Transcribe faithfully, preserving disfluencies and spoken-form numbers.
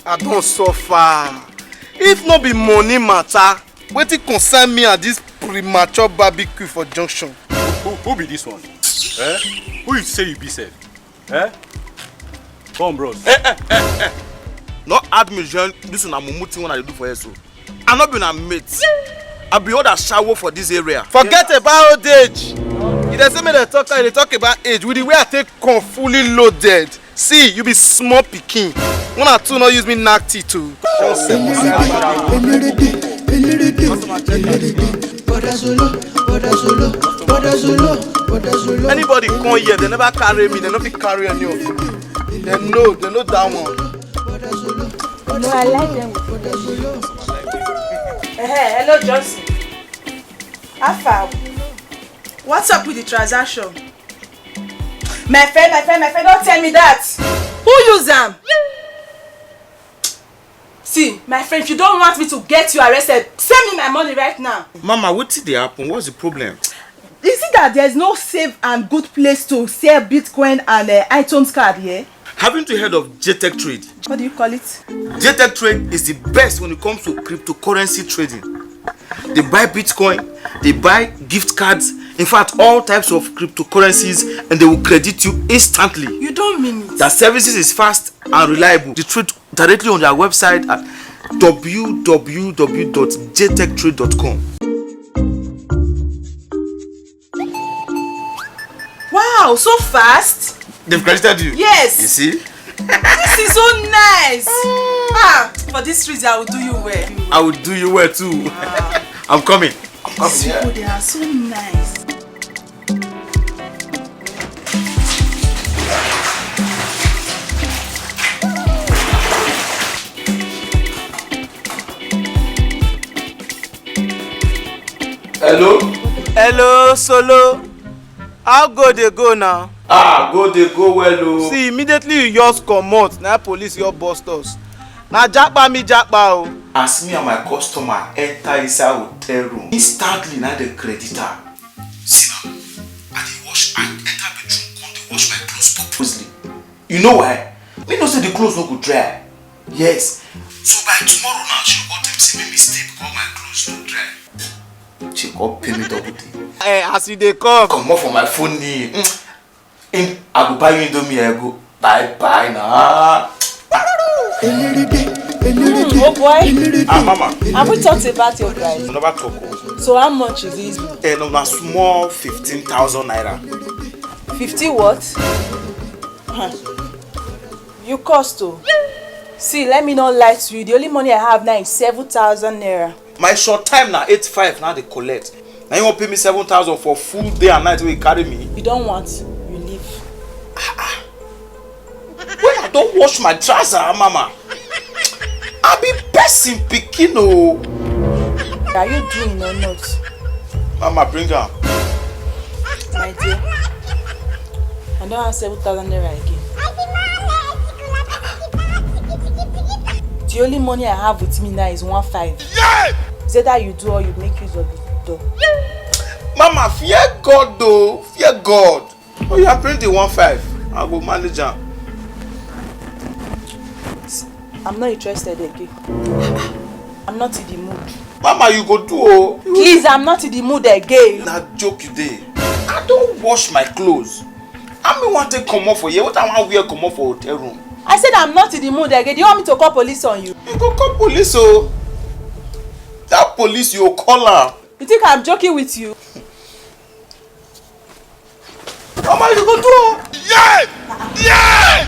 I don suffer. If no be money matter, wetin concern me and this premature barbecue for junction? Who, who be this one? Eh? Who you say you be sef? Eh? Come, bros. No add me join this una mumu thing wey I dey do for here so. I no be una mate. I be old ashawo for this area. Forget about old age. If dem say make dem talk, dem talk about age. With the way I take come fully loaded. See, you be small pikin. Una too no use me knack teeth o. Anybody come here, they never carry me, they no fit carry any of you. They know, they know that one. No, I like them with potatoes. Eh, hello, Johnson. How far? What's up with the transaction? My friend, my friend, my friend, don't tell me that. Who use am? See, my friend, if you don't want me to get you arrested, send me my money right now. Mama, wetin dey happen? What's the problem? Is it that there's no safe and good place to sell Bitcoin and uh, iTunes card here? Haven't you heard of JTech Trade? What do you call it? JTech Trade is the best when it comes to cryptocurrency trading. They buy Bitcoin, they buy gift cards, in fact, all types of cryptocurrencies, and they will credit you instantly. You don't mean it. Their services is fast and reliable. They trade directly on their website at w w w dot j tech trade dot com. Wow, so fast. They've credited you. Yes. You see? This is so nice. Ah, for this reason, I will do you well. I will do you well too. I'm coming. I'm coming. These people, they are so nice. Hello? Hello, Solo. How go dey go now? Ah, go dey go well o. See, immediately you just comot, na police just bust us. Na japa me japa o. As me and my customer enter inside hotel room, instantly na the creditor. See now, I dey wash, I enter bedroom, come dey wash my clothes purposely. You know why? Me know say the clothes no go dry. Yes. So by tomorrow now, she go tell me say make me stay because my clothes no dry. She go pay me double thing. Eh, as you dey come. Comot for my phone ni. Mm. In, I go buy you Indomie, I go. Bye bye na. Mm, oh boy, Ah, mama. Have we talked about your price? Another talk o. So how much is this? Eh, no, na small fifteen thousand naira. Fifty what? Huh. You cost o. See, let me not lie to you. The only money I have now is seven thousand naira. My short time na eight five na dey collect. Na you wan pay me seven thousand for full day and night wey you carry me? You don't want, you leave. When I don wash my trouser, mama. I be person pikin o. Are you doing or not? Mama, bring am. My dear, I don't have seven thousand naira again. The only money I have with me now is one five. It's either you do or you make use of the door. Mama, fear God o, fear God. Oh, yeah, bring the one five. I go manage am. I'm not interested again. I'm not in the mood. Mama, you go do o. Please, I'm not in the mood again. Na joke you dey. I don wash my clothes. I mean, wan take comot for here. What I wan wear comot for hotel room? I said I'm not in the mood again. Do you want me to call police on you? You go call police o. That police, you go call am. You think I'm joking with you? Mama, you go do o. Yeah! Yeah!